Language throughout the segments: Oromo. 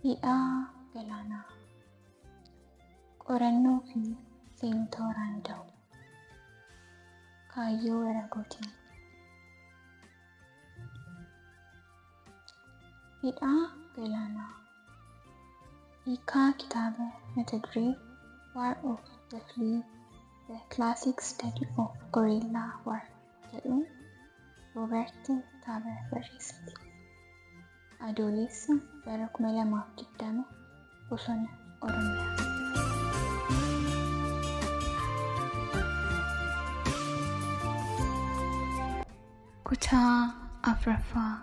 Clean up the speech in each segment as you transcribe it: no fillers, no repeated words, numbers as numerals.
Hidhaa Galaanaa Qorannoo fi Seenota Waraana Da'oo Kaayyoo Waraqootiin. Hidhaa Galaanaa. Hiikaa kitaaba mata duree War of the Flea: The Classic Study of Guerrilla War jedhuun Rooberti Taaber barreessite. Adoolessa bara 2020, Bosona Oromiyaa. Kutaa afuraffaa.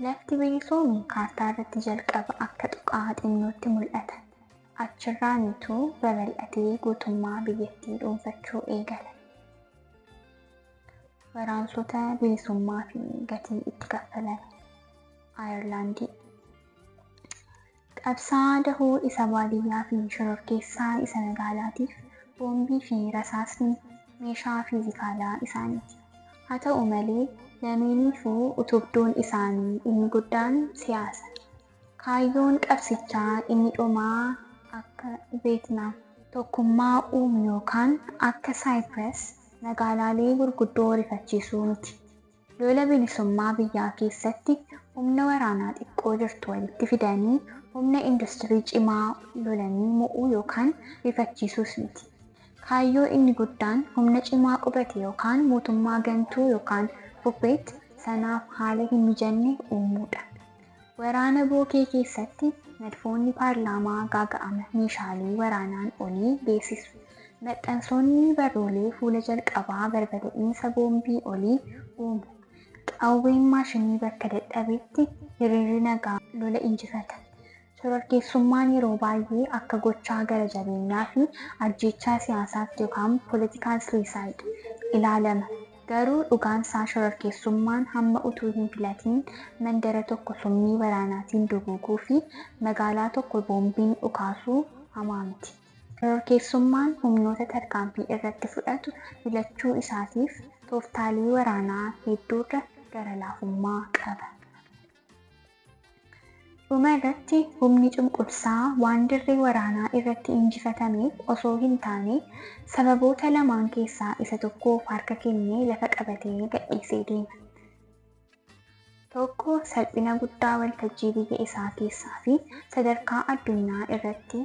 Lafti bilisoome kaartaa irratti jalqaba akka tuqaa xinnootti mul'ata. Achirraanitu babal'atee guutummaa biyyattii dhuunfachuu eegala. Waraansota bilisummaa fi gatii itti kaffalame. Ayerlaandii. Qabsaa dahoo isa baadiyyaa fi shororkeessaa isa magaalaatiif boombii fi rasaasni meeshaa fiizikaalaa isaaniiti. Haa ta'u malee, lameeniifuu utubduun isaanii inni guddaan siyaasa. Kaayyoon qabsichaa inni dhumaa akka Veetnaam tokkummaa uumu yookaan akka Saayipirас magaalaalee gurguddoo rifachiisuu miti. Lola bilisummaa biyyaa keessatti humna waraanaa xiqqoo jirtu walitti fidanii humna industirii cimaa lolanii mo'uu yookaan rifachiisuus miti. Kaayyoo inni guddaan humna cimaa qubate yookaan mootummaa gantuu yookaan puppet sanaaf haala hin mijanne uumuudha. Waraana Bookee keessatti madfoonni paarlaamaa gaaga'ama meeshaalee waraanaan olii geessisu. Maxxansoonni barruulee fuula jalqabaa barbada'iinsa boombii olii uumu. Qawween maashinii bakka dadhabetti hiriirri nagaa lola injifata. Shororkeessummaan yeroo baay'ee akka gochaa gara jabeenyaa fi ajjeechaa siyaasaatti yookaan political suicide ilaalama. Garuu dhugaan isaa shororkeessummaan hamma utuu hin filatiin mandara tokko summii waraanaatiin duguuguu fi magaalaa tokko boombiin dhukaasuu hamaa miti. Shororkeessummaan humnoota tarkaanfii irratti fudhatu filachuu isaatiif tooftaalee waraanaa hedduurra gara laafummaa qaba. Dhuma irratti humni cunqursaa waan dirree waraanaa irratti injifatameef osoo hin taane, sababoota lamaan keessaa isa tokkoof harka kennee lafa qabatee gadhiisee deema. Tokko, salphina guddaa waltajjii biyya isaa keessaa fi sadarkaa addunyaa irratti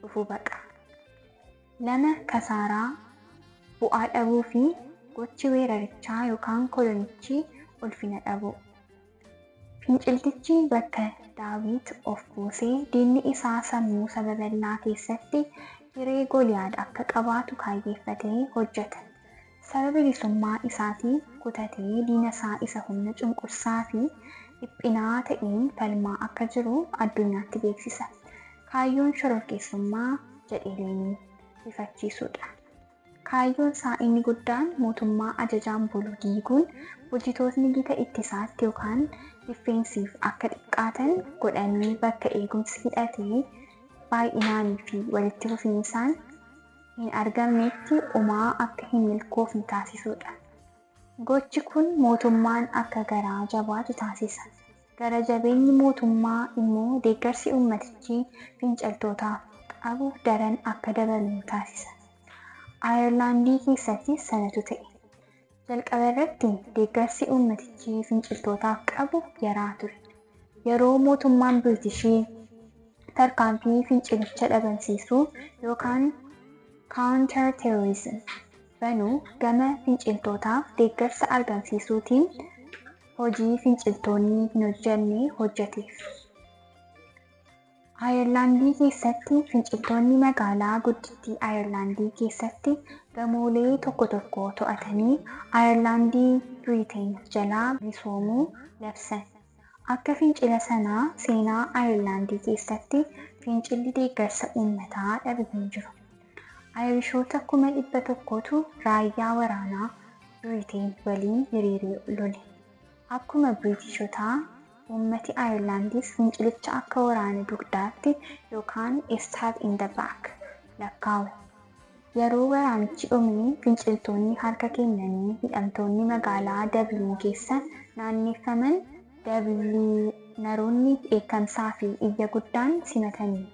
dhufu baqa. 2, kasaaraa bu'aa dhabuu fi gochi weerarichaa yookaan kolonichi ulfina dhabuu. Finciltichi bakka Daawit of buusee diinni isaa sammuu saba bal'aa keessatti hiree Goliyaad akka qabaatu kaayyeeffatee hojjeta. Saba bilisummaa isaatii kutatee diina isaa isa humna cunqursaa fi dhiphinaa ta'een falmaa akka jiru addunyaatti beeksisa. Kaayyoon shororkeessummaa, jedhe Leeniin, rifachiisuudha. Kaayyoon isaa inni guddaan mootummaa ajajaan bulu diiguun bulchitootni gita ittisaatti yookaan difeensiif akka xiqqaatan godhanii bakka eegumsi hidhatee baay'inaanii fi walitti fufinsaan hin argamnetti umaa akka hin milkoofne taasisuudha. Gochi kun mootummaan akka garaa jabaatu taasisa. Gara jabeenyi mootummaa immoo deeggarsi uummatichi finciltootaaf qabu daran akka dabalu taasisa. Ayerlaandii keessattis sanatu ta'e. Jalqaba irratti deeggarsi uummatichi finciltootaaf qabu yaraa ture. Yeroo mootummaan Biriitishii tarkaanfii fincilicha dhabamsiisuu yookaan counter terrorism banuu, gama finciltootaaf deeggarsa argamsiisuutiin hojii finciltoonni hin hojjenne hojjeteef. Ayerlaandii keessatti finciltoonni magaalaa guddittii Ayerlaandii keessatti gamoolee tokko tokko to'atanii Ayerlaandii Biriiteen jalaa bilisoomuu labsan. Akka fincila sanaa seenaa Ayerlaandii keessatti fincilli deeggarsa uummataa dhabe hin jiru. Ayirishoota 100,000tu raayyaa waraanaa Biriiteen waliin hiriiree lole. Akkuma Biriitishotaa uummati Ayerlaandis fincilicha akka waraana dugdaatti yookaan a stab in the back lakkaawe. Yeroo waraanichi dhume finciltoonni harka kennanii hidhamtoonni magaalaa Dabliin keessa naanneeffaman. Naroonni dheekkamsaa fi iyya guddaan simatanii.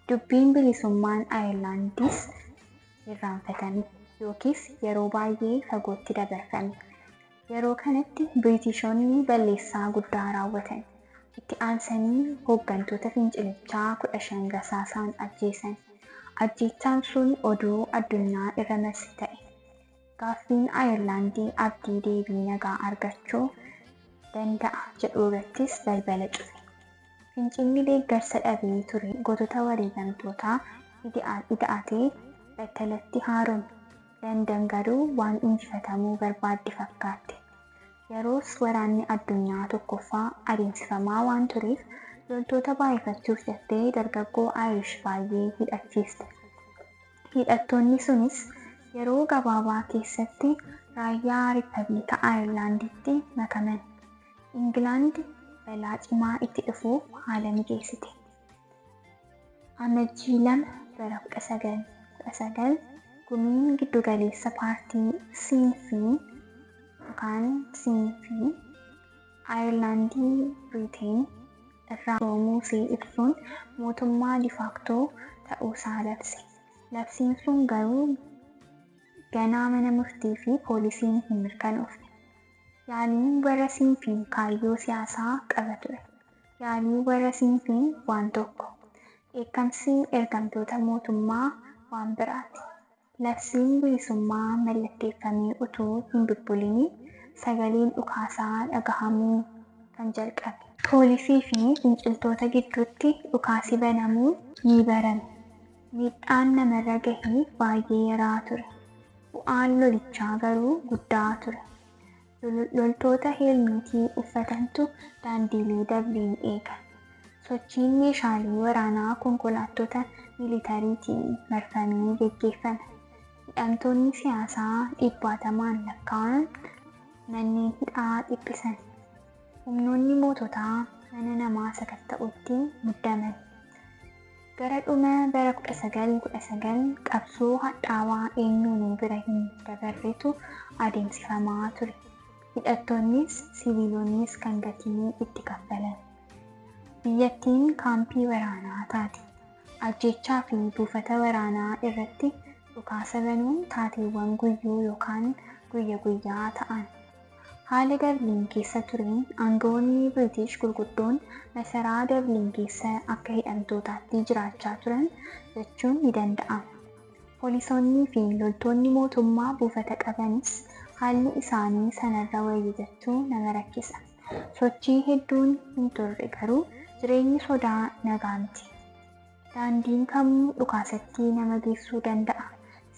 Dubbiin bilisummaan Ayirlaandis irraanfatame yookiis yeroo baay'ee fagootti dabarfame. Yeroo kanatti Biritishoonni balleessaa guddaa raawwatan. Itti aansanii hooggantoota fincilichaa 15 rasaasaan ajjeesan. Ajjeechaan sun oduu addunyaa irra marse ta'e. Gaaffiin Ayirlaandii abdii deebii nagaa argachuu danda'a jedhu irrattis balbala cufe. Fincilli deeggarsa dhabee ture gootota wareegamtootaa ida'atee battalatti haarome. Landan garuu waan injifatamuu barbaadde fakkaatte. Yeroos waraanni addunyaa tokkoffaa adeemsifamaa waan tureef loltoota baay'ifachuuf jettee dargaggoo Ayirish baay'ee hidhachiiste. Hidhattoonni sunis yeroo gabaabaa keessatti raayyaa Riippablika Ayirlaanditti makaman. Ingilaand balaa cimaa itti dhufuuf haala mijeessite. Amajjii 2 bara 1919 gumiin giddugaleessa paartii Siinfiin yookaan Siinfiin Ayirlaandii Biriteen irraa soomuu ishee ibsuun mootummaa difaaktoo ta'uusaa labse. Labsiin sun garuu ganaa mana murtii fi poolisiin hin mirkanoofne. Yaaliin warra Siinfiin kaayyoo siyaasaa qaba ture. Yaaliin warra Siinfiin waan tokko. Dheekkamsi ergamtoota mootummaa waan biraati. Labsiin bilisummaa mallatteeffamee utuu hin bubbulini sagaleen dhukaasaa dhagahamuu kan jalqabe. Poolisii fi finciltoota gidduutti dhukaasi banamuu ni barame. Miidhaan namarra gahe baay'ee yaraa ture. Bu'aan lolichaa garuu guddaa ture. Loltoota heelmeetii uffatantu daandiilee Dabliin eega. Sochiin meeshaalee waraanaa konkolaattota miilitariitiin marfamee geggeeffame. Hidhamtoonni siyaasaa dhibbaatamaan lakkaa'aman manneen hidhaa dhiphisan. Humnoonni moototaa mana namaa sakatta'uutti muddaman. Gara dhuma bara 1919 qabsoo hadhaawaa eenyuunuu bira hin dabarretu adeemsifamaa ture. Hidhattoonnis siviilonnis kan gatii itti kaffalan. Biyyattiin kaampii waraanaa taate. Ajjeechaa fi buufata waraanaa irratti dhukaasa banuun taateewwan guyyuu yookaan guyya guyyaa ta'an. Haala Dabliin keessa tureen aangawoonni Biriitish gurguddoon masaraa Dabliin keessa akka hidhamtootaatti jiraachaa turan jechuun ni danda'ama. Poolisoonnii fi loltoonni mootummaa buufata qabanis haalli isaanii sanarra wayya jechuu nama rakkisa. Sochii hedduun hin turre garuu jireenyi sodaa nagaa miti. Daandiin kamuu dhukaasatti nama geessuu danda'a.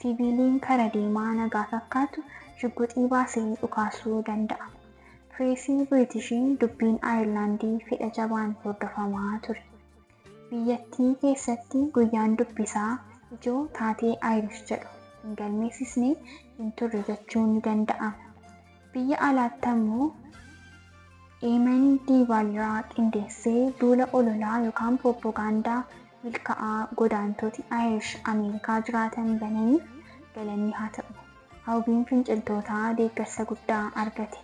Siviiliin kara deemaa nagaa fakkaatu shugguxii baasee dhukaasuu danda'a. Pireesii Biriitishiin dubbiin Ayirlaandii fedha jabaan hordofamaa ture. Biyyattii keessatti guyyaan dubbisaa ijoo taatee Ayirish jedhu hin galmeessisne hin turre jechuun ni danda'ama. Biyya alaatti ammoo Eeman Diivaaliraa qindeessee duula ololaa yookaan pirooppogaandaa milkaa'aa godaantoti Ayirish Ameerikaa jiraatan bananiif galanni haa ta'u. Hawwiin finciltootaa deeggarsa guddaa argate.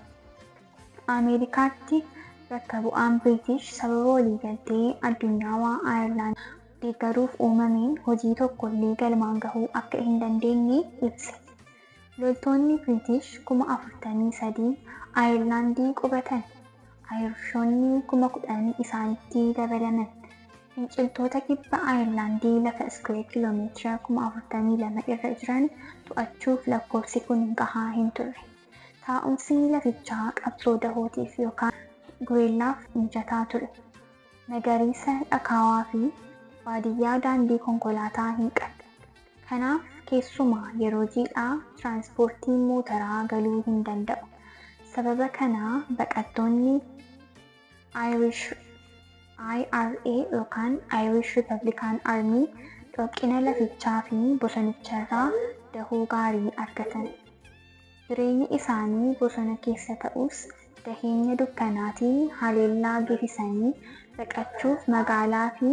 Ameerikaatti bakka bu'aan Biriitish sababa waliigaltee addunyaawaa Ayirlaand deeggaruuf uumameen hojii tokkollee galmaan gahuu akka hin dandeenye ibse. Loltoonni Biriitish 43,000 Ayirlaandii qubatan. Ayirishoonni 10,000 isaanitti dabalaman. Finciltoota kibba Ayirlaandii lafa iskweer kiiloomeetira 42,000 irra jiran to'achuuf lakkoofsi kun gahaa hin turre. Taa'umsi lafichaa qabsoo dahootiif yookaan gureellaaf mijataa ture. Magariisa dhakaawaa fi baadiyyaa daandii konkolaataa hin qabne. Kanaaf keessumaa yeroo jiidhaa tiraanspoortiin mootoraa galuu hin danda'u. Sababa kanaa baqattoonni Irish IRA yookaan Irish Republican Army dhoqqina lafichaa fi bosonicharraa dahoo gaarii argatan. Jireenyi isaanii bosona keessa ta'us daheenya dukkanaatiin haleellaa geessisanii baqachuuf magaalaa fi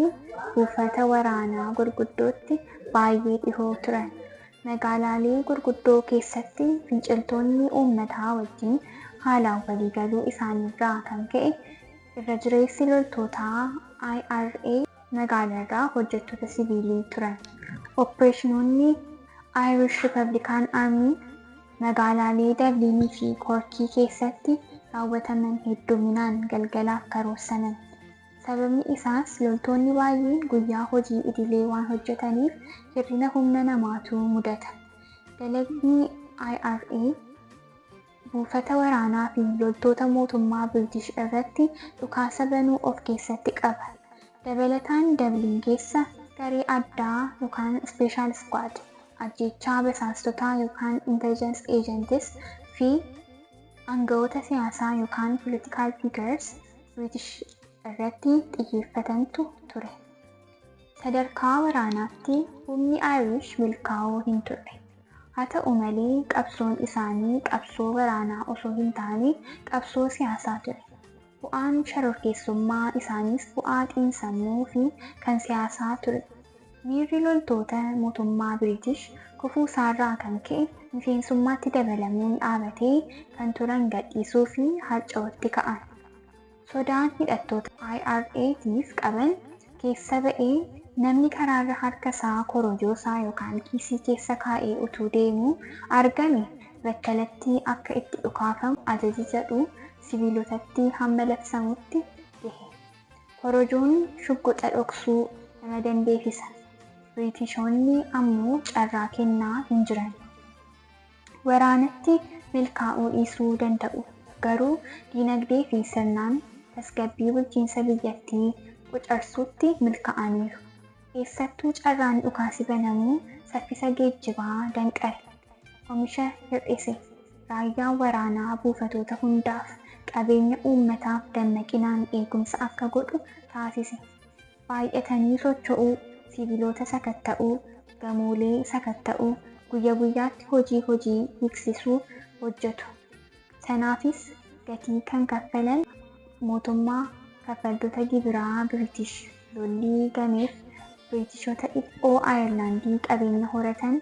buufata waraanaa gurguddootti baay'ee dhihoo turan. Magaalaalee gurguddoo keessatti finciltoonni uummataa wajjin haalaan waliigaluu isaaniirraa kan ka'e Irra jireessi loltootaa IRA magaalaarraa hojjettoota siviilii turan. Oppireeshinoonni Irish Republican Army magaalaalee Dabliinii fi Koorkii keessatti raawwataman hedduminaan galgalaaf karoorsaman. Sababni isaas loltoonni baay'een guyyaa hojii idilee waan hojjetaniif hir'ina humna namaatu mudata. Dalagni IRA buufata waraanaa fi loltoota mootummaa Biriitish irratti dhukaasa banuu of keessatti qaba. Dabalataan Dabliin keessa garee addaa yookaan Special Squad, ajjeechaa basaastotaa yookaan Intelligence Agents fi aangawoota siyaasaa yookaan Political Figures Biriitish irratti xiyyeeffatantu ture. Sadarkaa waraanaatti humni Irish milkaa'oo hin turre. Haa ta'u malee qabsoon isaanii qabsoo waraanaa osoo hin taane qabsoo siyaasaa ture. Bu'aan shororkeessummaa isaaniis bu'aa xiinsammuu fi kan siyaasaa ture. Miirri loltoota mootummaa Biriitish kufuu isaarraa kan ka'e miseensummaatti dabalamuun dhaabatee kan turan gadhiisuu fi harca'uutti ka'an. Sodaan hidhattoota IRAtiif qaban keessa ba'ee namni karaarra harka isaa korojoo isaa yookaan kiisii keessa kaa'ee utuu deemuu argame battalatti akka itti dhukaafamu ajaji jedhu sibiilotatti hamma labsamutti gahe. Korojoon shugguxa dhoksuu nama dandeessisa. Biriitishoonni ammoo carraa kennaa hin jiran. Waraanatti milkaa'uu dhiisuu danda'u. Garuu diinagdee fi sirnaan tasgabbii bulchiinsa biyyattii qucarsuutti milkaa'aniiru. Keessattuu carraan dhukaasi banamuu saffisa geejjibaa danqare. Oomisha hir'ise. Raayyaan waraanaa buufatoota hundaaf qabeenya uummataaf dammaqinaan eegumsa akka godhu taasise. Baay'atanii socho'uu, sibiilota sakatta'uu, gamoolee sakatta'uu, guyya guyyaatti hojii hojii hiiksisuu hojjetu. Sanaafis gatii kan kaffalan mootummaa kaffaltoota gibiraa Biriitish lollii gameef Biriitishoota dhiphoo Ayirlaandii qabeenya horatan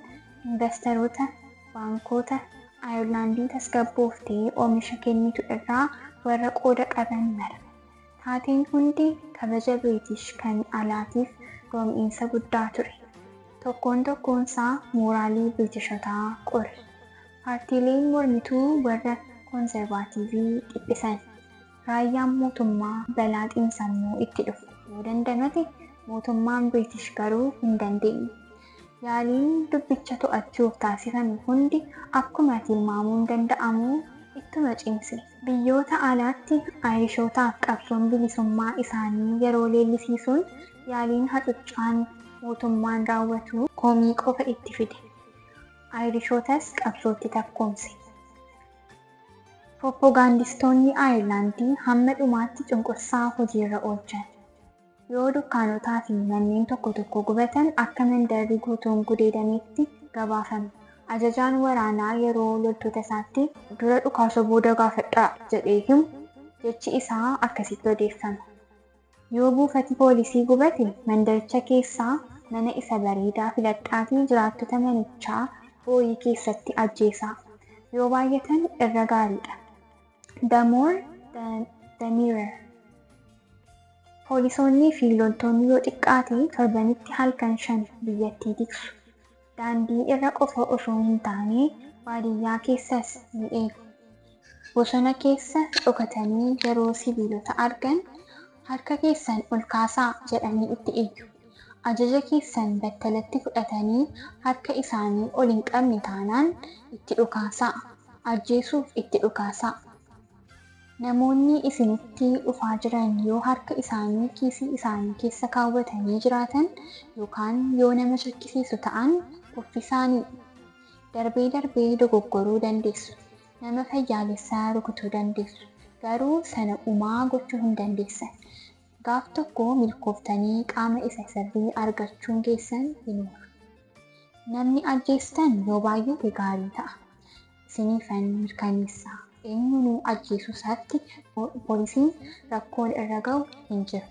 investaroota baankota Ayirlaandii tasgabbooftee oomisha kennitu irraa warra qooda qaban mara. Taateen hundi kabaja Biriitish kan alaatiif gom'iinsa guddaa ture. Tokkoon tokkoonsaa mooraalii Biriitishotaa qore. Paartiileen mormituu warra koonservaatiivii dhiphisan. Raayyaan mootummaa balaa xiinsammuu itti dhufu yoo dandamate mootummaan Biriitish garuu hin dandeenye. Yaaliin dubbicha to'achuuf taasifame hundi akkuma tilmaamuun danda'amu ittuma cimse. Biyyoota alaatti Ayirishootaaf qabsoon bilisummaa isaanii yeroo leellisiisuun yaaliin hacuuccaan mootummaan raawwatu komii qofa itti fide. Ayirishootas qabsootti takkoomse. Pirooppogaandistoonni Ayirlaandii hamma dhumaatti cunqursaa hojiirra oolchan. Yoo dukkaanotaa fi manneen tokko tokko gubatan akka mandarri guutuun gudeedametti gabaafame. Ajajaan waraanaa yeroo loltoota isaatti dura dhukaasa booda gaafadhaa jedhee himu jechi isaa akkasitti odeeffama. Yoo buufati poolisii gubate mandaricha keessaa mana isa bareedaa filadhaatii jiraattota manichaa booyii keessatti ajjeesaa. Yoo baay'atan irra gaariidha. The more the mirror. Poolisoonnii fi loltoonni yoo xiqqaate torbanitti halkan 5 biyyattii tiksu. Daandii irra qofa osoo hin taane baadiyyaa keessas ni eegu. Bosona keessa dhokatanii yeroo sibiilota argan harka keessan ol kaasaa jedhanii itti iyyu. Ajaja keessan battalatti fudhatanii harka isaanii ol hin qabne taanaan itti dhukaasaa. Ajjeesuuf itti dhukaasaa. Namoonni isinitti dhufaa jiran yoo harka isaanii kiisii isaanii keessa kaawwatanii jiraatan yookaan yoo nama shakkisiisu ta'an uffisaanii. Darbee darbee dogoggoruu dandeessu. Nama fayyaalessaa rukutuu dandeessu. Garuu sana umaa gochuu hin dandeessan. Gaaf tokko milkooftanii qaama isa sirrii argachuun keessan hin oolu. Namni ajjeestan yoo baay'ate gaarii ta'a. Isiniifan mirkaneessaa. Eenyunuu ajjeesuu isaatti poolisiin rakkoon irra ga'u hin jiru.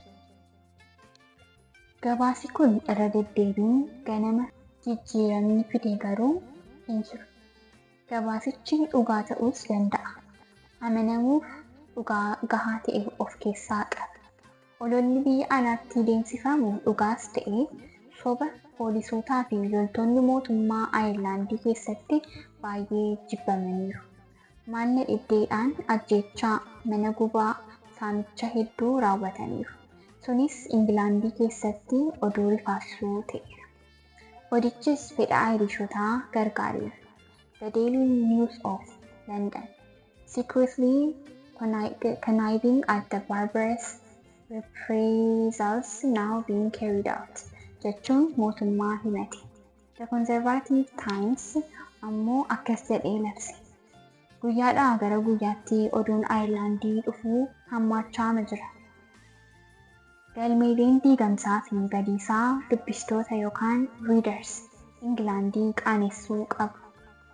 Gabaasi kun irra deddeebiin ganama jijjiiramni fide garuu hin jiru. Gabaasichi dhugaa ta'uus danda'a. Amanamuuf dhugaa gahaa ta'e of keessaa qaba. Ololli biyya alaatti deemsifamu dhugaas ta'e soba poolisootaa fi loltoonni mootummaa Ayirlaandii keessatti baay'ee jibbamaniiru. Maalla dhibdeedhaan ajjeechaa, mana gubaa, saamicha hedduu raawwataniiru. Sunis Ingilaandii keessatti oduu rifaasisuu ta'eera. Odichis fedha Ayirishotaa gargaareera. The Daily News of London secretly conniving at the barbarous reprisals now being carried out jechuun mootummaa himate. The Conservative Times ammoo akkas jedhee labse. Guyyaadhaa gara guyyaatti oduun Ayirlaandii dhufuu hammaachaa jira. Galmeeleen diigamsaa fi badiisaa dubbistoota yookaan readers Ingilaandii qaanessuu qabu.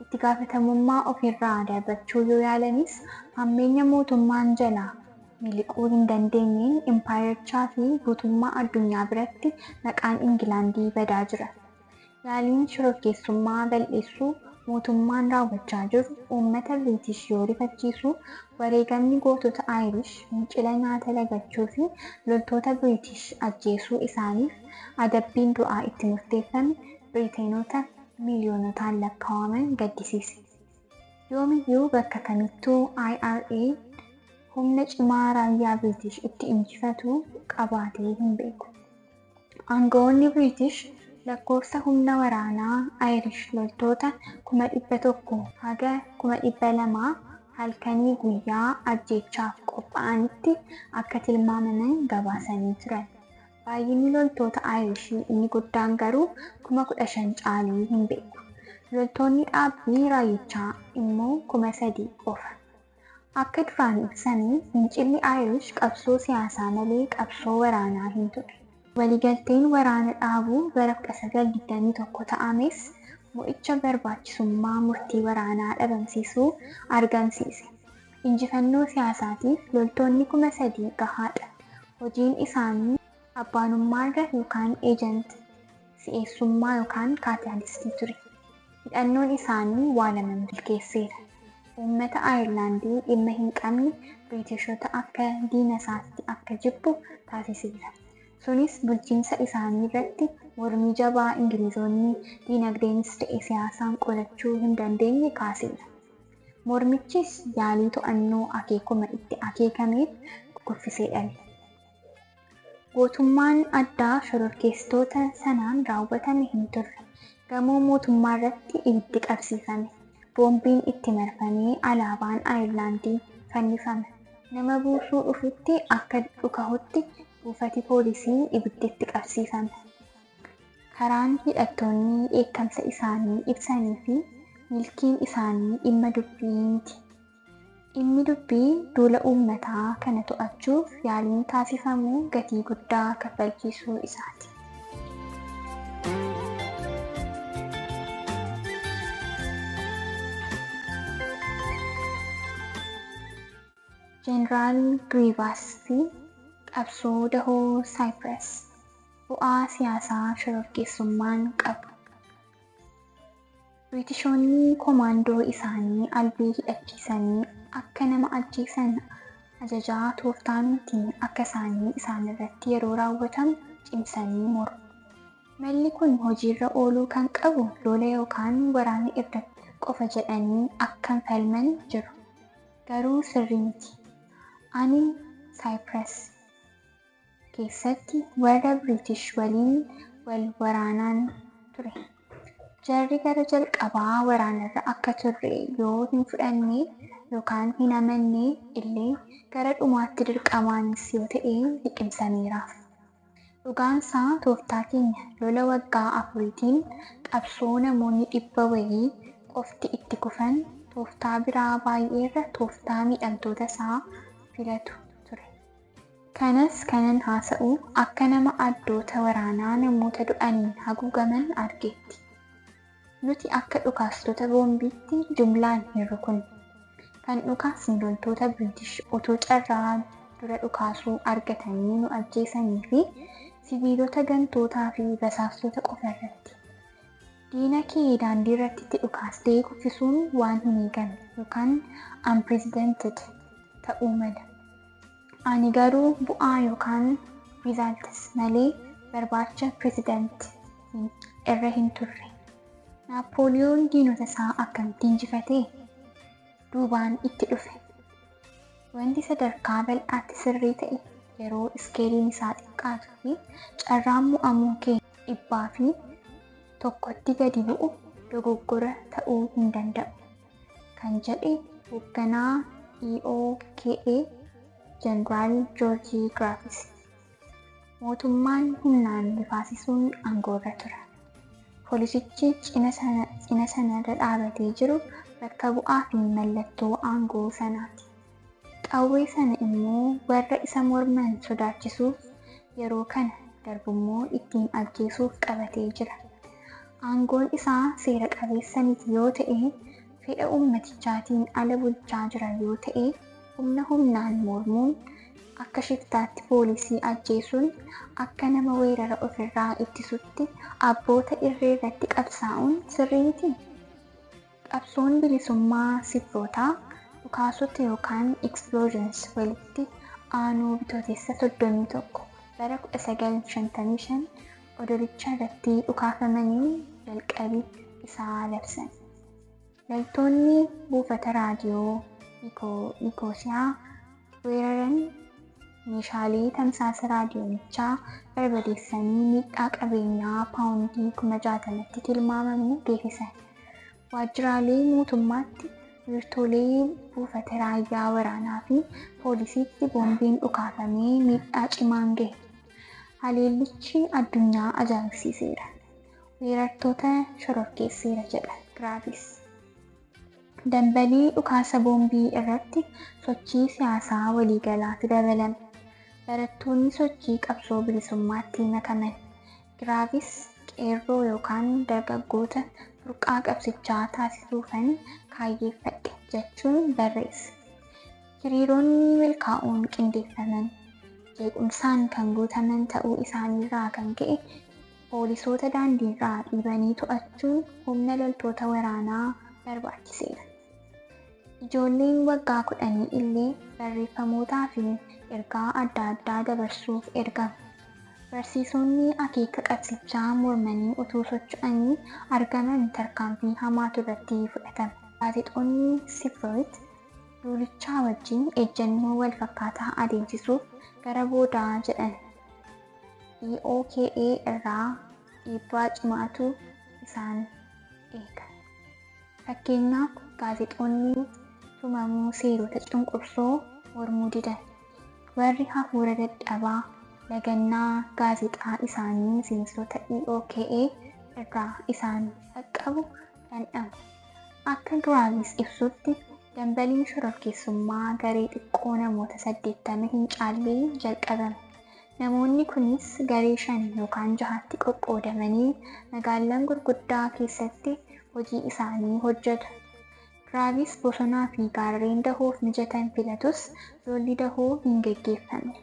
Itti gaafatamummaa ofirraa darbachuu yoo yaalanis hammeenya mootummaan jalaa miliquu hin dandeenyeen impaayerichaa fi guutummaa addunyaa biratti maqaan Ingilaandii badaa jira. Yaaliin shororkeessummaa bal'eessuu mootummaan raawwachaa jiru uummata Biriitish yoo rifachiisu, wareegamni gootota Ayirish fincila nyaata lagachuu fi loltoota Biriitish ajjeesuu isaaniif adabbiin du'aa itti murteeffame Biriiteenota miiliyoonotaan lakkaa'aman gaddisiise. Yoomiyyuu bakka kamittuu IRA humna cimaa raayyaa Biriitish itti injifatu qabaatee hin beeku. Aangawoonni Biriitish lakkoofsa humna waraanaa Ayirish loltoota 100,000 haga 200,000 halkanii guyyaa ajjeechaaf qophaa'anitti akka tilmaamaman gabaasanii turan. Baay'inni loltoota Ayirishii inni guddaan garuu 15,000 caaluu hin beeku. Loltoonni dhaabbii raayyichaa immoo 3,000 qofa. Akka duraan ibsame fincilli Ayirish qabsoo siyaasaa malee qabsoo waraanaa hin turre. Waliigalteen waraana dhaabuu bara 1921 ta'ames mo'icha barbaachisummaa murtii waraanaa dhabamsiisuu argamsiise. Injifannoo siyaasaatiif loltoonni 3,000 gahaadha. Hojiin isaanii abbaanummaarra yookaan eejent si'eessummaa yookaan kaataalistii ture. Hidhannoon isaanii waa lama milkeesseera. Uummata Ayirlaandii dhimma hin qabne Biriitishota akka diina isaatti akka jibbu taasiseera. Sunis bulchiinsa isaanii irratti mormii jabaa Ingilizoonni diinagdeenis ta'e siyaasaan qolachuu hin dandeenye kaaseera. Mormichis yaalii to'annoo akeekuma itti akeekameef kuffisee dhale. Gootummaan addaa shororkeessitoota sanaan raawwatame hin turre. Gamoo mootummaa irratti ibiddi qabsiifame. Boombiin itti marfamee alaabaan Ayirlaandii fannifame. Nama buusuu dhufutti akka dhukahutti buufati poolisii ibiddi itti qabsiifame. Karaan hidhattoonni dheekkamsa isaanii ibsanii fi milkiin isaanii dhimma dubbii miti. Dhimmi dubbii duula uummataa kana to'achuuf yaaliin taasifamu gatii guddaa kaffalchiisuu isaati. Jeneraal Giriivaas fi qabsoo dahoo Saayipirас bu'aa siyaasaa shororkeessummaan qabu. Biriitishoonni komaandoo isaanii albii hidhachiisanii akka nama ajjeesan ajajaa tooftaanumti akka isaanii isaan irratti yeroo raawwatamu cimsanii mormu. Malli kun hojiirra ooluu kan qabu lola yookaan waraana irratti qofa jedhanii akka falman jiru. Garuu sirrii miti. Ani Saayipirас keessatti warra Biriitish waliin wal waraanaan ture. Jarri gara jalqabaa waraanarra akka turre yoo hin fudhanne yookaan hin amanne illee gara dhumaatti dirqamaanis yoo ta'e liqimsameeraaf. Dhugaansaa tooftaa keenya lola waggaa afuriitiin qabsoo namoonni 100 wayii qofti itti kufan tooftaa biraa baay'eerra tooftaa miidhamtoota isaa filatu ture. Kanas kanan haasa'u akka nama addoota waraanaa namoota du'aniin haguugaman argeetti. Nuti akka dhukaastota boombiitti jumlaan hin rukunne. Kan dhukaasne loltoota Biriitish utuu carraa dura dhukaasuu argatanii nu ajjeesanii fi sibiilota gantootaa fi basaastota qofa irratti. Diina kee daandii irratti itti dhukaastee kuffisuun waan hin eegamne yookaan unprecedented ta'uu mala. Ani garuu bu'aa yookaan results malee barbaacha pirezidaantii irra hin turre. Naappooliyoon diinota isaa akkamitti injifate? Duubaan itti dhufe. Wanti sadarkaa bal'aatti sirrii ta'e yeroo iskeeliin isaa xiqqaatuu fi carraan mo'amuu kee 100% gadi bu'u dogoggora ta'uu hin danda'u. Kan jedhe hoogganaa EOKA Jeneraal Joorjii Giraafis. Mootummaan humnaan rifaasisuun aangoorra tura. Poolisichi cina sanarra dhaabatee jiru bakka bu'aa fi mallattoo aangoo sanaati. Qawwee sana immoo warra isa morman sodaachisuuf yeroo kana darbummoo ittiin ajjeesuuf qabatee jira. Aangoon isaa seera qabeessa miti yoo ta'e, fedha uummatichaatiin ala bulchaa jira yoo ta'e, humna humnaan mormuun akka shiftaatti poolisii ajjeesuun akka nama weerara ofirraa ittisutti abboota irree irratti qabsaa'uun sirrii miti. Qabsoon bilisummaa sibrootaa dhukaasota yookaan explosions walitti aanuu Bitootessa 31 bara 1955 odolicha irratti dhukaafamanii jalqabi isaa labsan. Loltoonni buufata raadiyoo Nikoosiyaa weeraran meeshaalee tamsaasa raadiyoonichaa barbadeessanii miidhaa qabeenyaa paawundii 60,000tti tilmaamamu geessisan. Waajjiraalee mootummaatti wiirtolee buufata raayyaa waraanaa fi poolisiitti boombiin dhukaafamee miidhaa cimaan gahe. Haleellichi addunyaa ajaa'ibsiiseera. Weerartoota shororkeesseera jedha Giraavis. Dambalii dhukaasa boombii irratti sochii siyaasaa waliigalaatu dabalame. Barattoonni sochii qabsoo bilisummaatti makaman. Giraavis qeerroo yookaan dargaggoota burqaa qabsichaa taasisuufan kaayyeeffadhe jechuun barreesse. Hiriironni milkaa'uun qindeeffaman jeequmsaan kan guutaman ta'uu isaaniirraa kan ka'e poolisoota daandiirraa dhiibanii to'achuun humna loltoota waraanaa barbaachiseera. Ijoolleen waggaa 10 illee barreeffamootaa fi ergaa adda addaa dabarsuuf ergamu. Barsiisonni akeeka qabsichaa mormanii utuu socho'anii argaman tarkaanfii hamaatu irratti fudhatama. Gaazexoonni Sifiroot duulichaa wajjin ejjennoo wal fakkaataa adeemsisuuf gara boodaa jedhan. EOKA irraa dhiibbaa cimaatu isaan eega. Fakkeenyaaf gaazexoonni tumamuu seerota cunqursoo mormuu didan. Warri hafuura dadhabaa lagannaa gaazexaa isaanii miseensota EOKA irraa isaan qaqqabu dhandhamu. Akka Giraavis ibsutti dambaliin shororkeessummaa garee xiqqoo namoota 80 hin caalleen jalqabame. Namoonni kunis garee 5 yookaan 6tti qoqqoodamanii magaalaan gurguddaa keessatti hojii isaanii hojjetu. Giraavis bosonaa fi gaarreen dahoof mijatan filatus lolli dahoo hin geggeeffamne.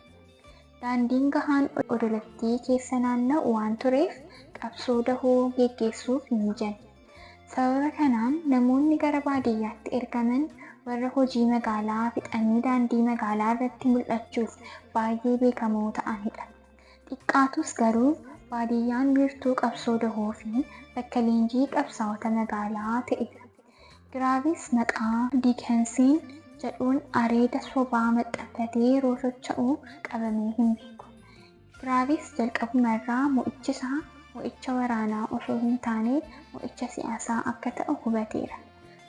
Daandiin gahaan odolattii keessa naanna'u waan tureef qabsoo dahoo geggeessuuf hin mijanne. Sababa kanaan namoonni gara baadiyyaatti ergaman warra hojii magaalaa fixanii daandii magaalaa irratti mul'achuuf baay'ee beekamoo ta'anidha. Xiqqaatus garuu baadiyyaan wiirtuu qabsoo dahoo fi bakka leenjii qabsaa'ota magaalaa ta'edha. Giraavis maqaa Diikensiin jedhuun areeda sobaa maxxanfatee yeroo socho'u qabamee hin beeku. Giraavis jalqabumarraa mo'ichi isaa mo'icha waraanaa osoo hin taane mo'icha siyaasaa akka ta'u hubateera.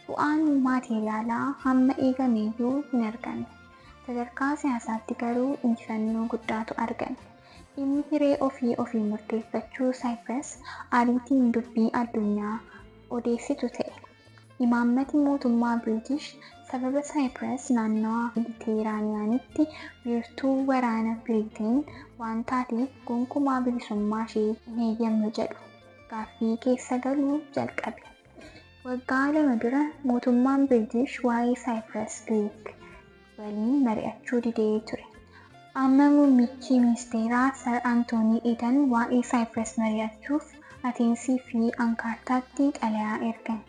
Bu'aan maateeriyaalaa hamma eegameeyyuu hin argamne. Sadarkaa siyaasaatti garuu injifannoo guddaatu argame. Dhimmi hiree ofii ofii murteeffachuu Saayipirас ariitiin dubbii addunyaa odeessitu ta'e. Imaammati mootummaa Biriitish sababa Saayipirас naannawaa Meediteraaniyaanitti wiirtuu waraana Biriiteen waan taateef gonkumaa bilisummaa ishee hin eeyyamnu jedhu gaaffii keessa galuu jalqabe. Waggaa 2 dura mootummaan Biriitish waa'ee Saayipirас Giriik waliin mari'achuu didee ture. Amma muummichi ministeeraa Sir Antoonii Eden waa'ee Saayipirас mari'achuuf Ateensii fi Ankaartaatti xalayaa ergan.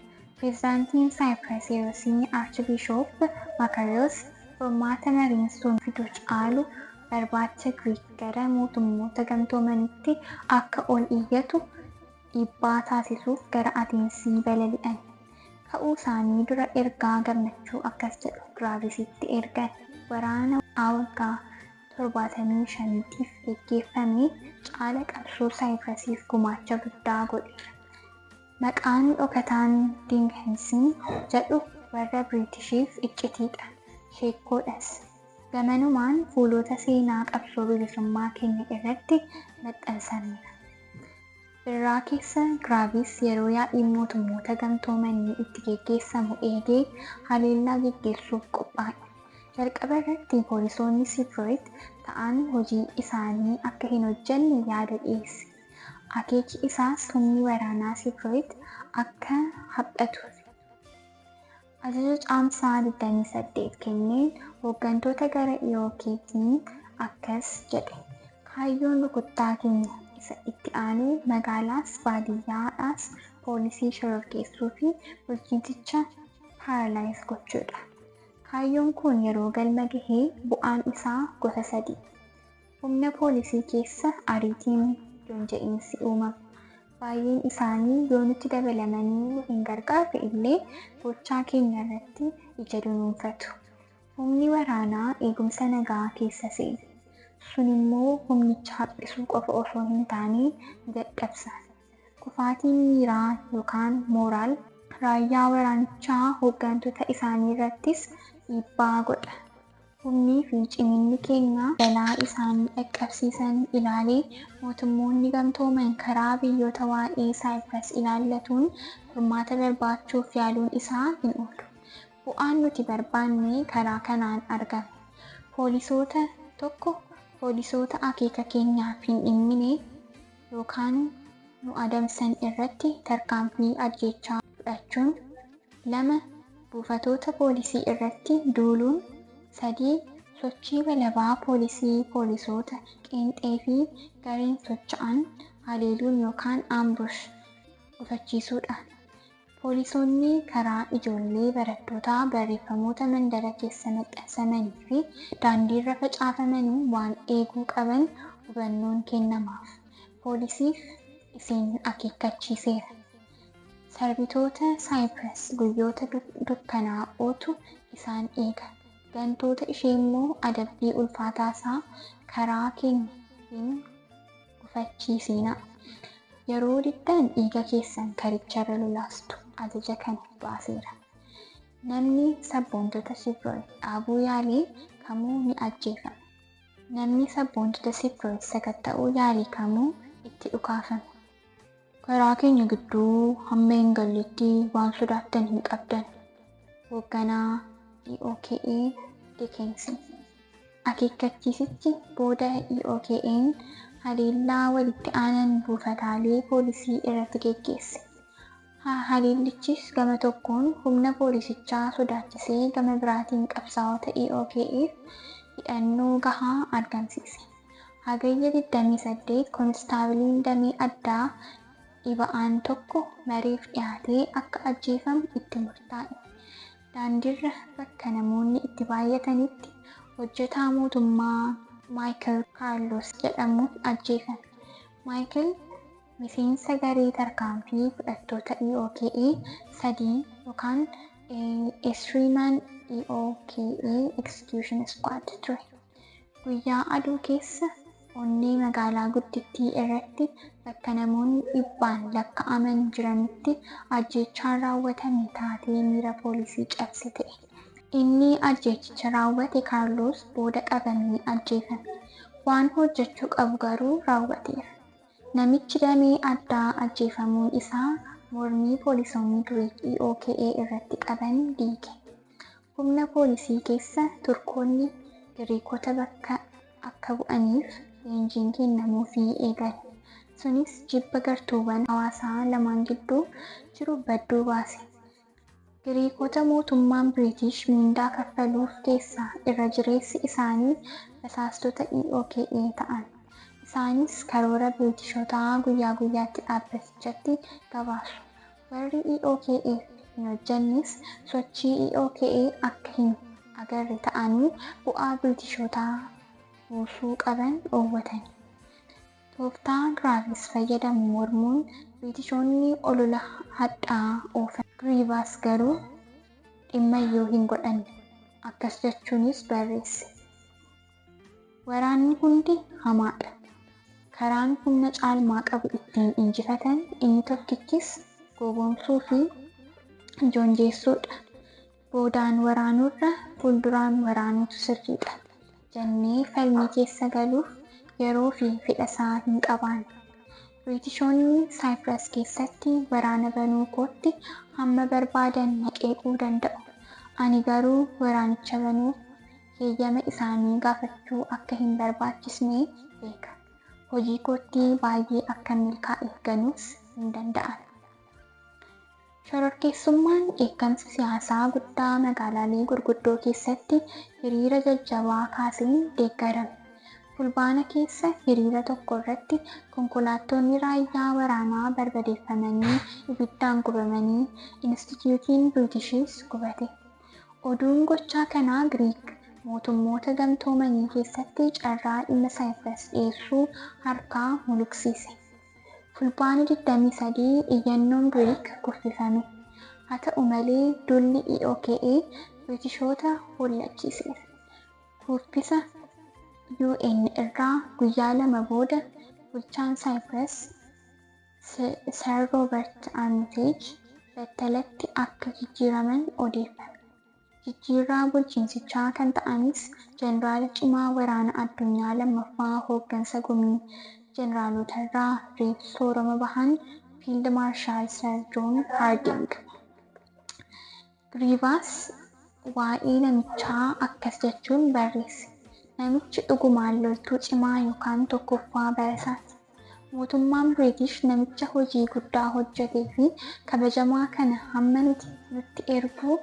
Pireezidaantiin Saayipirас yerosii Archibishoop Makariyos Furmaata mariin sun fidu caalu barbaacha Giriik gara mootummoota gamtoomanitti akka ol iyyatu dhiibbaa taasisuuf gara Ateensii balali'an. Ka'uu isaanii dura ergaa gammachuu akkas jedhu Giraavisitti ergan. Waraana waggaa 75tiif geggeeffame caala qabsoo Saayipirasiif gumaacha guddaa godheera. Maqaan dhokataan Dinkensin jedhu warra Biriitishiif iccitiidha. Sheekkoodhas. Gamanumaan fuulota seenaa qabsoo bilisummaa keenya irratti maxxansameera. Birraa keessa Giraavis yeroo yaa'iin mootummoota gamtoomanii itti geggeessamu eegee haleellaa geggeessuuf qophaa'e. Jalqaba irratti poolisoonni Siproit ta'an hojii isaanii akka hin hojjenne yaada dhiyeesse. Akeeki isaas humni waraanaa Siproit akka haphatuuf. Ajaja caamsaa 28 kenneen hooggantoota gara EOKtiin akkas jedhe. Kaayyoon rukuttaa keenya isa itti aanu magaalaas baadiyyaadhaas poolisii shororkeessuu fi bulchiinsicha paaralaayiz gochuudha. Kaayyoon kun yeroo galma gahee bu'aan isaa gosa sadi. Humna poolisii keessa ariitiin joonja'iinsi uumama. Baay'een isaanii yoo nutti dabalamanii nu hin gargaarre illee gochaa keenya irratti ija dunuunfatu. Humni waraanaa eegumsa nagaa keessa seena. Sun immoo humnicha haphisuu qofa osoo hin taane ni dadhabsa. Kufaatiin miiraa yookaan mooraal raayyaa waraanichaa hooggantoota isaanii irrattis dhiibbaa godha. Humnii fi ciminni keenya balaa isaanii dhaqqabsiisan ilaalee mootummoonni gamtooman karaa biyyoota waa'ee Saayipirас ilaallatuun furmaata barbaachuuf yaaluun isaa hin oolu. Bu'aan nuti barbaanne karaa kanaan argama. Poolisoota tokko poolisoota akeeka keenyaaf hin dhimmine yookaan nu adamsan irratti tarkaanfii ajjeechaa fudhachuun, lama buufatoota poolisii irratti duuluun, sadii sochii walabaa poolisii poolisoota qeenxee fi gareen socho'an haleeluun yookaan ambush gufachiisuudha. Poolisoonni karaa ijoollee barattootaa barreeffamoota mandara keessa maxxansamanii fi daandiirra facaafamanii waan eeguu qaban hubannoon kennamaaf. Poolisiif isin akeekkachiiseera. Sarbitoota Saayipirас guyyoota dukkanaa'ootu isaan eega. Gantoota ishee immoo adabbii ulfaataasaa karaa keenya hin gufachiisinaa. Yeroo diddan dhiiga keessan karicharra lolaastu ajaja kana baaseera. Namni sabboontota Siproit dhaabuu yaalee kamuu ni ajjeefama. Namni sabboontota Siproit sakatta'uu yaale kamuu itti dhukaafama. Karaa keenya gidduu hamma hin galletti waan sodaattan hin qabdan. Hoogganaa EOKA Dickinson. Akeekkachiisichi booda EOKA'n haleellaa walitti aanan buufataalee poolisii irratti geggeesse. Haleellichis gama tokkoon humna poolisichaa sodaachisee gama biraatiin qabsaa'ota EOKA'f hidhannoo gahaa argamsiise. Hagayya 28 koonistaabiliin damee addaa dhiba'aan tokko mariif dhiyaatee akka ajjeefamu itti murtaa'e. Daandiirra bakka namoonni itti baay'atanitti hojjetaa mootummaa Maayikil Kaarlos jedhamuun ajjeefame. Maayikil miseensa garee tarkaanfii fudhattoota EOKA sadii yookaan Esriiman EOKA Execution Squad ture. Guyyaa aduu keessa onnee magaalaa guddittii irratti bakka namoonni dhibbaan lakkaa'aman jiranitti ajjeechaan raawwatame taatee miira poolisii cabse ta'e. Inni ajjeechicha raawwate Kaarlos booda qabamee ajjeefame. Waan hojjechuu qabu garuu raawwateera. Namichi damee addaa ajjeefamuun isaa mormii poolisoonni Giriik EOKA irratti qaban diige. Humna poolisii keessa Turkoonni Giriikota bakka akka bu'aniif leenjiin kennamuufii eegale. Sunis jibba gartuuwwan hawaasaa lamaan gidduu jiru badduu baase. Giriikota mootummaan Biriitish miindaa kaffaluuf keessaa irra jireessi isaanii basaastota EOKA ta'an. Isaanis karoora Biriitishotaa guyyaa guyyaatti dhaabbatichatti gabaasu. Warri EOKA'f hin hojjennes sochii EOKA akka hin agarre ta'anii bu'aa Biriitishootaa buusuu qaban dhoowwatan. Tooftaa Giraavis fayyadamu mormuun Biriitishoonni olola hadhaa'aa oofan. Giriivaas garuu dhimmayyuu hin godhanne. Akkas jechuunis barreesse. Waraanni hundi hamaadha. Karaan humna caalmaa qabu ittiin injifatan inni tokkichis gowwoomsuu fi joonjessuudha. Boodaan waraanuurra fuulduraan waraanuutu sirriidha jennee falmii keessa galuuf yeroo fi fedhasaa hin qabaanne. Biriitishoonni Saayipiraas keessatti waraana banuu kootti hamma barbaadan na qeequu danda'u. Ani garuu waraanicha banuuf heeyyama isaanii gaafachuu akka hin barbaachisne beeka. Hojii kootti baay'ee akka milkaa'e ganuus hin danda'an. Shororkeessummaan dheekkamsa siyaasaa guddaa magaalaalee gurguddoo keessatti hiriira jajjabaa kaaseen deeggarame. Fulbaana keessa hiriira tokko irratti konkolaattonni raayyaa waraanaa barbadeeffamanii ibiddaan gubamanii Inistitiyuutiin Biriitishis gubate. Oduun gochaa kanaa Giriik mootummoota gamtoomanii keessatti carraa dhimma Saayipiraas dhiyeessuu harkaa muluqsiise. Fulbaana 23 iyyannoon Giriik kuffifame. Haa ta'u malee duulli EOKA Biriitishoota hollachiiseera. Kuffisa UN irraa guyyaa lama booda bulchaan Saayipiraas Sir Roobert Armitage battalatti akka jijjiiraman odeeffame. Jijjiirraa bulchiinsichaa kan ta'anis jeneraala cimaa waraana addunyaa lammaffaa hooggansa gumii jeneraalota reef soorama bahan Fiild Maarshaal Sir Joon Haarding. Giriivaas waa'ee namichaa akkas jechuun barreesse. Namichi dhugumaan loltuu cimaa yookaan tokkoffaa barasaati. Mootummaan Biriitish namicha hojii guddaa hojjetee fi kabajamaa kana hamma nuti nutti erguu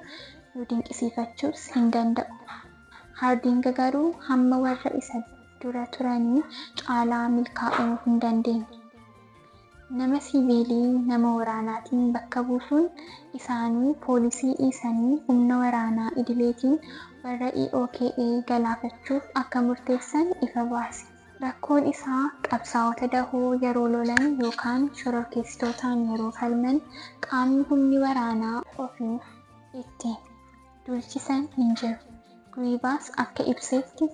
nu dinqisiifachuus hin danda'u. Haarding garuu hamma warra isa dura turanii caalaa milkaa'uu hin dandeenye. Nama siviilii nama waraanaatiin bakka buusuun isaanii poolisii dhiisanii humna waraanaa idileetiin warra EOKA galaafachuuf akka murteessan ifa baase. Rakkoon isaa qabsaa'ota dahoo yeroo lolan yookaan shororkeessitootaan yeroo falman qaamni humni waraanaa ofiif ittiin duulchisan hin jiru. Giriivaas akka ibsetti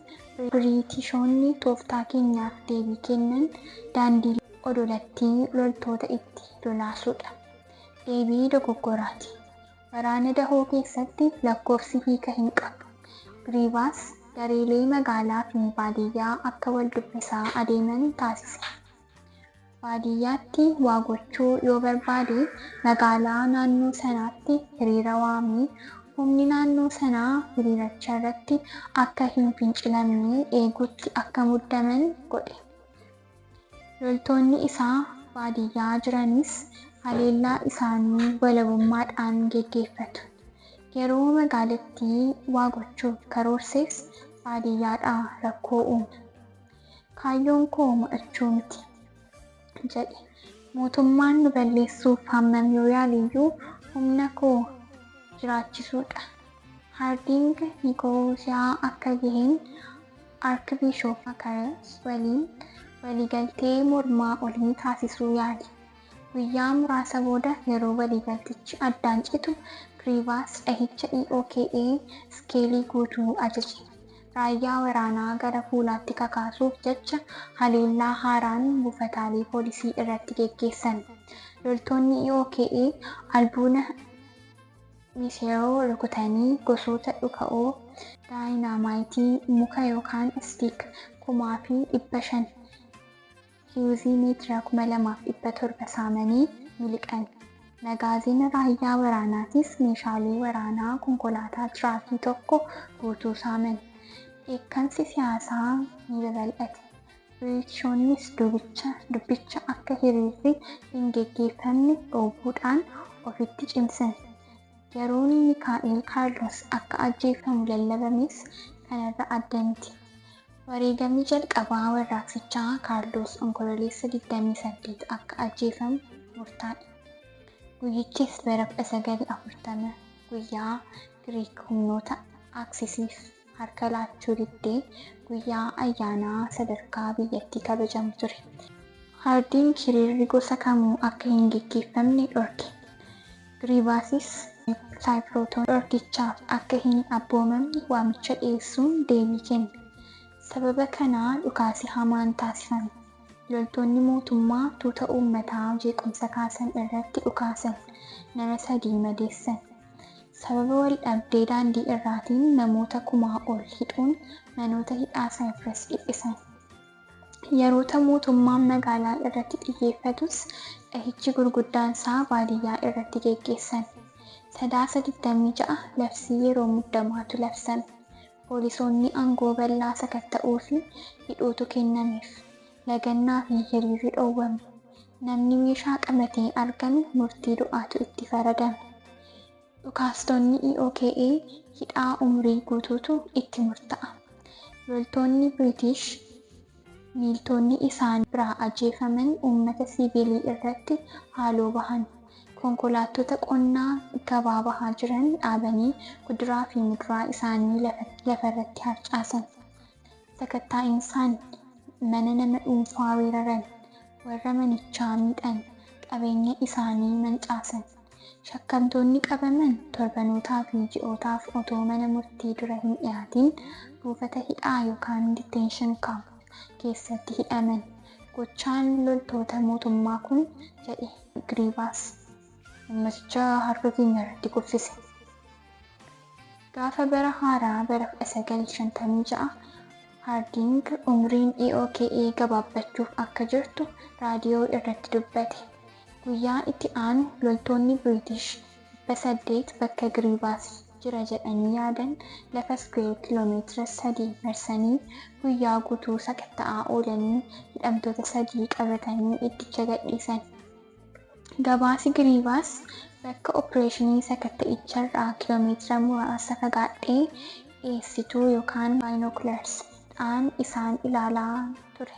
Biriitishoonni tooftaa keenyaaf deebii kennan daandii odolattii loltoota itti lolaasuudha. Deebii dogoggoraati. Waraana dahoo keessatti lakkoofsi hiika hin qabu. Giriivaas gareelee magaalaa fi baadiyyaa akka wal dubbisaa adeeman taasise. Baadiyyaatti waa gochuu yoo barbaade magaalaa naannoo sanaatti hiriira waamee humni naannoo sanaa hiriiricha irratti akka hin fincilamne eeguutti akka muddaman godhe. Loltoonni isaa baadiyyaa jiranis haleellaa isaanii walabummaadhaan geggeeffatu. Yeroo magaalattii waa gochuuf karoorses baadiyyaadhaa rakkoo uume. Kaayyoon koo mo'achuu miti jedhe. Mootummaan nu balleessuuf hammam yoo yaaleyyuu humna koo jiraachisuudha. Haarding Nikoosiyaa akka gaheen Arkibishoop Makaras waliin waliigaltee mormaa olii taasisuu yaale. Guyyaa muraasa booda yeroo waliigaltichi addaan citu Giriivaas dhahicha EOKA iskeelii guutuu ajaje. Raayyaa waraanaa gara fuulaatti kakaasuuf jecha haleellaa haaraan buufataalee poolisii irratti geggeessan. Loltoonni EOKA albuuna miseeroo rukutanii gosoota dhuka'oo daayinaamaayitii muka yookaan istiik 5,500 fiyuuzii meetira 2,700 saamanii miliqan. Magaaziin raayyaa waraanaatis meeshaalee waraanaa konkolaataa tiraakii tokko guutuu saaman. Dheekkamsi siyaasaa ni babal'ate. Biriitishoonnis dubbicha akka hiriirri hin geggeeffamne dhoowwuudhaan ofitti cimsan. Yeroon Mikaa'el Kaarlos akka ajjeefamu lallabames kanarra adda miti. Wareegamni jalqabaa warraaqsichaa Kaarlos Onkololeessa 28 akka ajjeefamu murtaa'e. Guyyichis bara 1940 guyyaa Giriik humnoota Aaksisiif harka laachuu diddee guyyaa ayyaanaa sadarkaa biyyattii kabajamu ture. Haardiing hiriirri gosa kamuu akka hin geggeeffamne dhorke. Giriivaasis Saayipirootonni dhorkichaaf akka hin abboomamne waamicha dhiyeessuun deebii kenne. Sababa kanaa dhukaasi hamaan taasifame. Loltoonni mootummaa tuuta uummataa jeequmsa kaasan irratti dhukaasan nama 3 madeessan. Sababa wal dhabdee daandii irraatiin namoota kumaa ol hidhuun manoota hidhaa Saayipiras dhiphisan. Yeroota mootummaan magaalaa irratti xiyyeeffatus dhahichi gurguddaan isaa baadiyyaa irratti geggeessan. Sadaasa 26 labsii yeroo muddamaatu labsame. Poolisoonni aangoo bal'aa sakatta'uu fi hidhuutu kennameef. Lagannaa fi hiriirri dhoowwame. Namni meeshaa qabatee argame murtii du'aatu itti faradame. Dhukaastonni EOKA hidhaa umurii guutuutu itti murta'a. Loltoonni Biriitish miiltonni isaan biraa ajjeefaman uummata siivilii irratti haaloo bahan. Konkolaattota qonnaa gabaa bahaa jiran dhaabanii kuduraa fi muduraa isaanii lafarratti harcaasan. Sakattaa'insaan mana nama dhuunfaa weeraran, warra manichaa miidhan, qabeenya isaanii mancaasan. Shakkamtoonni qabaman torbanootaa fi ji'ootaaf otoo mana murtii dura hin dhiyaatin buufata hidhaa yookaan detention camp keessatti hidhaman. Gochaan loltoota mootummaa kun jedhe Giriivaas ummaticha harka keenya irratti kuffise. Gaafa bara haaraa bara 1956 Haardiing umriin EOKA gabaabbachuuf akka jirtu raadiyoo irratti dubbate. Guyyaa itti aanu loltoonni Biriitish 800 bakka Giriivaas jira jedhanii yaadan lafa iskuweer kiiloomeetira 3 marsanii guyyaa guutuu sakatta'aa oolanii hidhamtoota 3 qabatanii iddicha gadhiisan. Gabaasi Giriivaas bakka opereeshinii sakatta'icharraa kiiloomeetira muraasa fagaadhee dhiyeessituu yookaan baayinokulars dhaan isaan ilaalaa ture.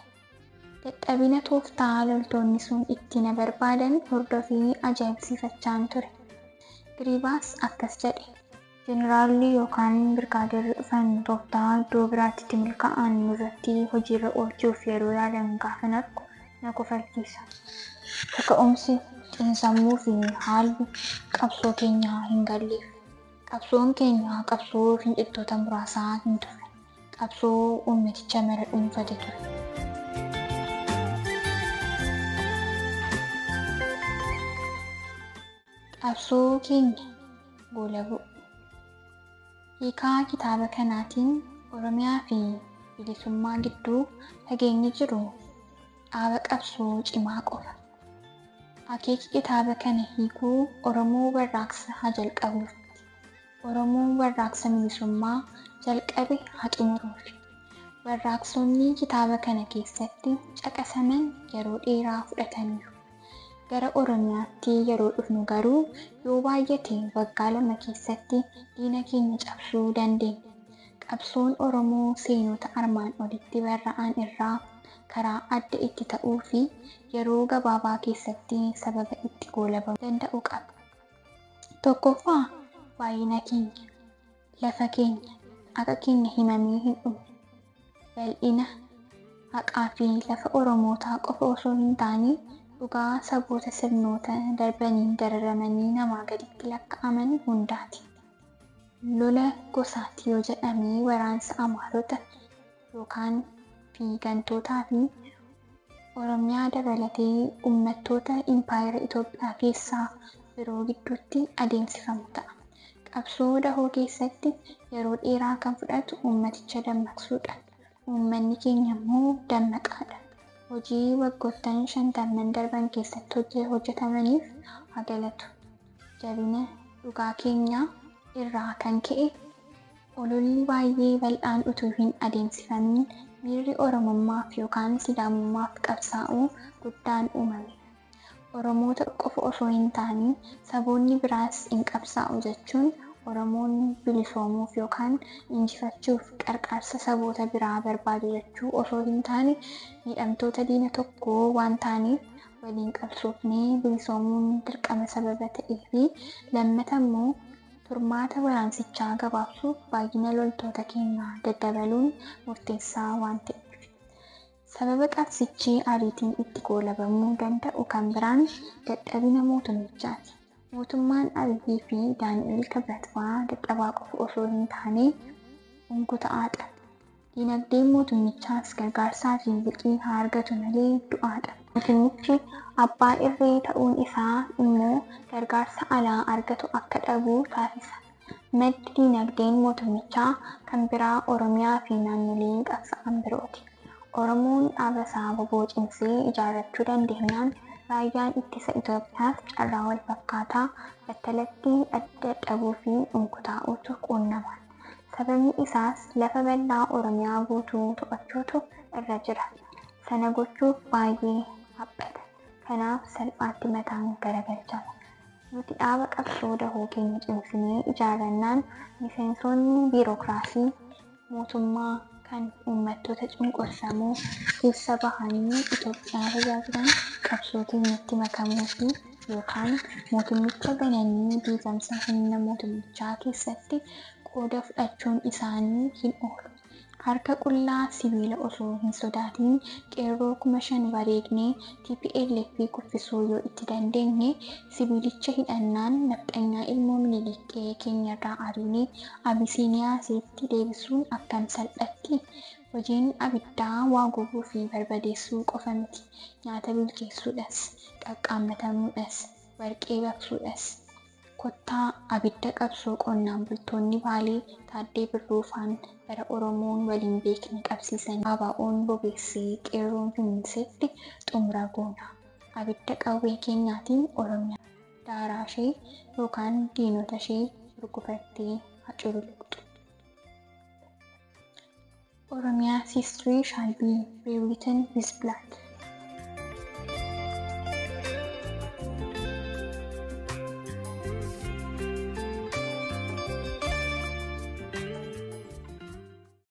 Dadhabina tooftaa loltoonni sun itti na barbaadan hordofee ajaa'ibsiifachaan ture. Giriivaas akkas jedhe. Jeneraalli yookaan birgaadeerri dhufan tooftaa iddoo biraatti itti milkaa'an nurratti hojiirra oolchuuf yeroo yaalan gaafa argu na kofalchiisa. Kaka'umsi xiinsammuu fi haalli qabsoo keenyaa hin galleef. Qabsoon keenya qabsoo finciltoota muraasaa hin turre. Qabsoo uummaticha mara dhuunfate ture. Qabsoo keenya goolabuu. Hiikaa kitaaba kanaatiin Oromiyaa fi bilisummaa gidduu fageenyi jiru dhaaba qabsoo cimaa qofa. Akeeki kitaaba kana hiikuu Oromoo warraaqsa haa jalqabuufi. Oromoo warraaqsa bilisummaa jalqabe haa xumuruufi. Warraaqsonni kitaaba kana keessatti caqasaman yeroo dheeraa fudhataniiru. Gara Oromiyaatti yeroo dhufnu garuu yoo baay'ate waggaa 2 keessatti diina keenya cabsuu dandeenya. Qabsoon Oromoo seenota armaan olitti barraa'an irraa karaa adda itti ta'uu fi yeroo gabaabaa keessatti sababa itti goolabamuu danda'u qaba. Tokkoffaa baay'ina keenya, lafa keenya, haqa keenya himamee hin dhumne, bal'ina haqaa fi lafa Oromootaa qofa osoo hin taane dhugaa saboota sirnoota darbaniin dararamanii namaa gaditti lakkaa'aman hundaati. Lola gosaati yoo jedhame waraansa Amaarota yookaan fiigantootaa fi Oromiyaa dabalatee uummattoota impaayera Itoophiyaa keessaa biroo gidduutti adeemsifamu ta'a. Qabsoo dahoo keessatti yeroo dheeraa kan fudhatu uummaticha dammaqsuudha. Uummanni keenya immoo dammaqaadha. Hojii waggoottan 50 darban keessatti hojjetamaniif haa galatu. Jabina dhugaa keenyaa irraa kan ka'e ololli baay'ee bal'aan utuu hin adeemsifamin miirri Oromummaaf yookaan Sidaamummaaf qabsaa'uu guddaan uumame. Oromoota qofa osoo hin taane saboonni biraas hin qabsaa'u jechuun Oromoon bilisoomuuf yookaan injifachuuf qarqaarsa saboota biraa barbaadu jechuu osoo hin taane miidhamtoota diina tokkoo waan taaneef waliin qabsoofnee bilisoomuun dirqama sababa ta'ee fi lammata immoo Turmaata waraansichaa gabaabsuuf baay'ina loltoota keenyaa daddabaluun murteessaa waan ta'eef. Sababa qabsichi ariitiin itti goolabamuu danda'u kan biraan dadhabina mootummichaati. Mootummaan Abiyyii fi Daani'el Kibrat fa'aa dadhabaa qofa osoo hin taane hunkuta'aadha. Dinagdeen mootummichaas gargaarsaa fi liqii haa argatu malee du'aadha. Mootummichi abbaa irree ta'uun isaa immoo gargaarsa alaa argatu akka dhabu taasisa. Maddi dinagdeen mootummichaa kan biraa Oromiyaa fi naannolee qabsa'an birooti. Oromoon dhaaba isaa boboocimsee ijaarrachuu dandeenyaan raayyaan ittisa Itoophiyaas carraa wal fakkaataa battalatti dadhabuu fi unkutaa'uutu quunnama. Sababni isaas lafa bal'aa Oromiyaa guutuu to'achuutu irra jira. Sana gochuuf baay'ee haphata. Kanaaf salphaatti mataan garagalchama. Nuti dhaaba qabsoo dahoo keenya cimsinee ijaarrannaan miseensonni biirokiraasii mootummaa kan uummattoota cunqursamoo keessa bahanii Itoophiyaa tajaajilan qabsoo keenyatti makamuu fi yookaan mootummicha gananii diigamsa humna mootummichaa keessatti qooda fudhachuun isaanii hin oolu. Harka qullaa sibiila osoo hin sodaatin qeerroo 5,000 wareegnee TPLF kuffisuu yoo itti dandeenye, sibiilicha hidhannaan nafxanyaa ilmoo Minilik qe'ee keenyarraa ariinee Abisiiniyaa iseetti deebisuun akkam salphatti! Hojiin abiddaa waa gubuu fi barbadeessuu qofa miti. Nyaata bilcheessuudhas, qaqqaammatamuudhas, warqee baqsuudhas. Kottaa abidda qabsoo qonnaan bultoonni Baalee Taaddee Birruu faan bara Oromoon waliin beekne qabsiisanii ABO'n bobeessee qeerroon finiinsetti xumura goona. Abidda qawwee keenyaatiin Oromiyaa daaraa ishee yookaan diinota ishee urgufattee haa cululuqxu. Oromiya's history shall be rewritten with blood.